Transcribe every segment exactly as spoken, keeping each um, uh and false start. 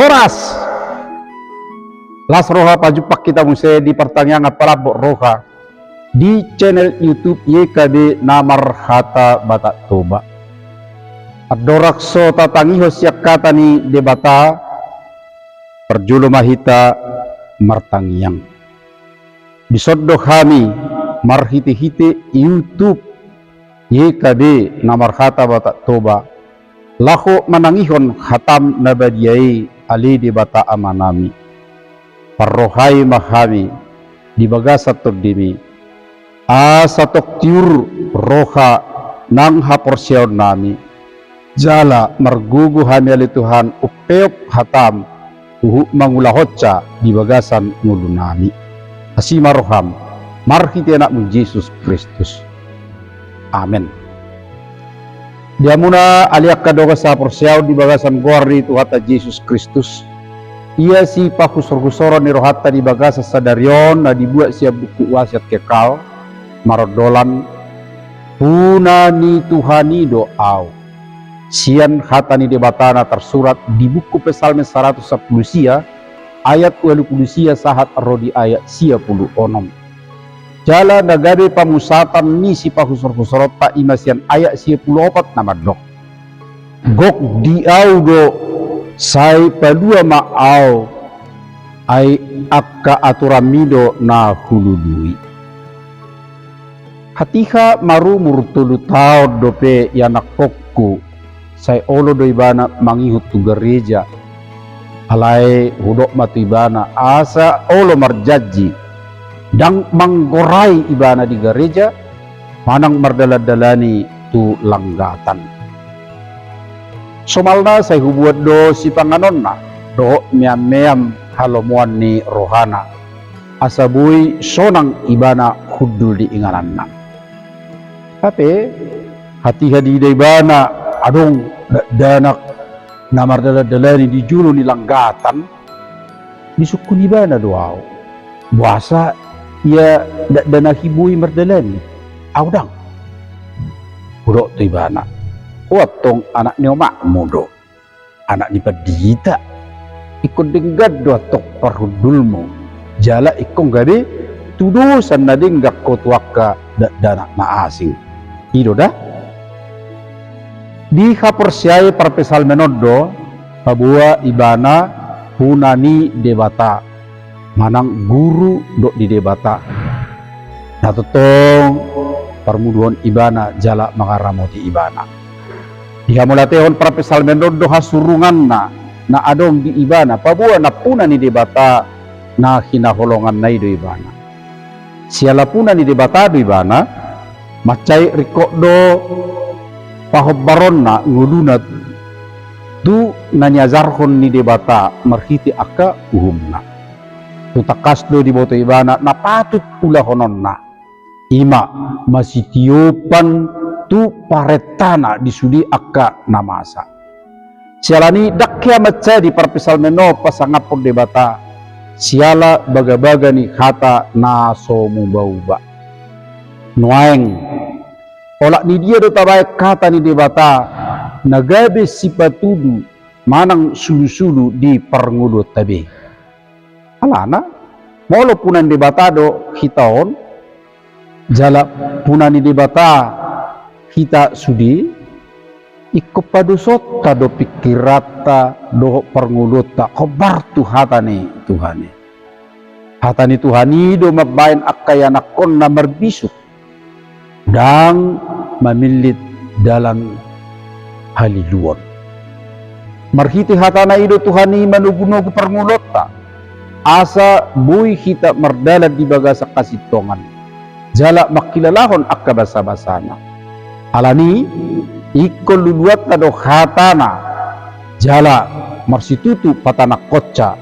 Horas! Las roha pajumpang hita muse di partangiangan Palambok Roha di channel YouTube Y K B na marhata Batak Toba. Andorang so tatangihon sian hata ni Debata, parjolo ma hita martangiang. Dison do hami marhitehite YouTube Y K B na marhata Batak Toba, laho manangihon hatam na badia i, ale Debata Amanami. Parrohai ma hami di bagasan tondimi, asa tong tiur roha nang haporseaonnami, jala margogo hami ale Tuhan umpeop hatam, huhut mangulahonsa di bagasan ngolunami. Asi ma roham, marhite Anakmu Jesus Kristus. Amen. Di hamuna ale angka dongan sahaporseaon di bagasan goar ni Tuhanta Jesus Kristus, ia sipahusorhusoron ni rohanta di bagasan sadari on na dibuat sian buku Wasiat Kekal, marondolan, Puna ni Tuhan i do ahu. Sian hata ni Debata na tarsurat di buku Psalmen saratus sampulu sia, ayat ualu pulu sia sahat ro di ayat sia pulu onom. Jala na gabe pamusatan ni sipahusorhusoronta i ma sian ayat sia pulu opat na mandok, Gok di ahu do, sai palua ma ahu, ai angka aturanmi do na hulului. Hatiha marumur tolu taon dope ianakkonku, sai olo do ibana mangihut tu gareja. Alai hudok ma tu ibana asa olo marjanji, ndang manggorai ibana di gareja, manang mardalandalani tu langgatan. Somalna sai hubuat do sipanganonna dohot meammeam halomoan ni rohana, asa boi sonang ibana hundul di ingananna. Hape, hatiha diida ibana adong dakdanak na mardalandalani di jolo ni langgatan, disungkun ibana do ahu, boasa ia dakdanak i boi mardalani, ahu ndang. Hudok tu ibana, ho antong anak ni omakmu do, anak ni pandita. Ingkon denggan do antong parhundulmu, jala ingkon gabe tudosan na denggan ho tu angka dakdanak na asing. I do da. Dihaporseai parpsalmen on do paboa ibana puna ni Debata, manang guru dohot di Debata. Na tongtong parmuduhon ibana jala mangaramoti ibana. Dihamauliatehon parpsalmen on do hasurunganna na adong di ibana, paboa nampuna ni Debata na hinaholonganna i do ibana. Siala puna ni Debata do ibana, mansai ringkot do pahombaronna ngoluna tu na niajarhon ni Debata marhite angka uhumna. Tung tangkas do diboto ibana na patut ulahononna, i ma masitiopan tu parentana di sude angka na masa. Siala ni i ndang hea mansai di parpsalmen on pasangaphon Debata siala bagabaga ni hata na so mubauba. Nuaeng, olat ni dia do tabaen hata ni Debata na gabe sipatudu manang sulusulu di parngoluonta be? Alana, molo puna ni Debata do hita on, jala puna ni Debata hita sude, ingkon padosonta do pingkiranta dohot parngoluonta hombar tu hata ni Tuhan i. Hata ni Tuhan i do mambaen angka ianakkonna marbisuk, ndang mamillit dalan haliluon. Marhite hatana i do Tuhan i manogunogu parngoluonta, asa boi hita mardalan di bagasan hasintongan, jala mangkilalahon angka basabasana. Alani i, ingkon luluanta do hatana, jala marsitutu patanangkonsa,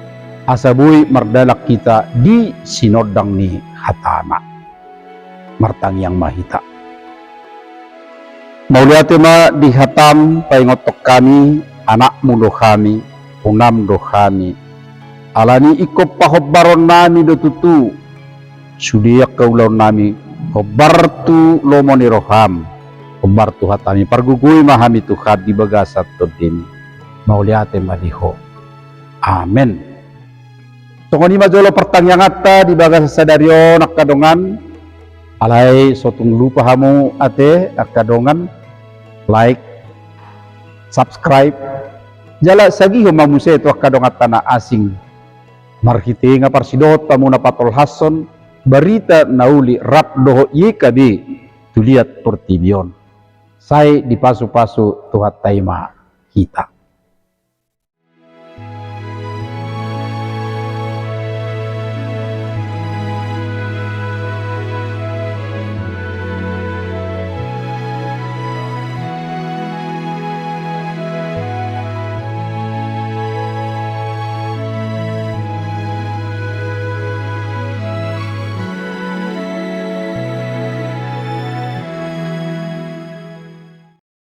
asa boi mardalan hita di sinondang ni hatana. Martangiang ma hita. Mauliate ma di hatam, paingothon hami, anakmu do hami, punam do hami. Alani ingkon pahombaronnami do tutu sude angka ulaonnami hombar tu lomo ni roham, hombar tu hatami. Pargogoi ma hami Tuhan di bagasan tondimi. Mauliate ma di Ho. Amen. Songon i ma jolo partangianganta di bagasan sadari on angka dongan. Alai so tung lupa hamu ate angka dongan, like, subscribe, jala sagihon ma muse tu angka donganta na asing. Marhite nga parsidohot hamu na patolhashon barita na uli rap dohot Y K B tu liat portibi on. Sai dipasupasu Tuhanta i ma hita.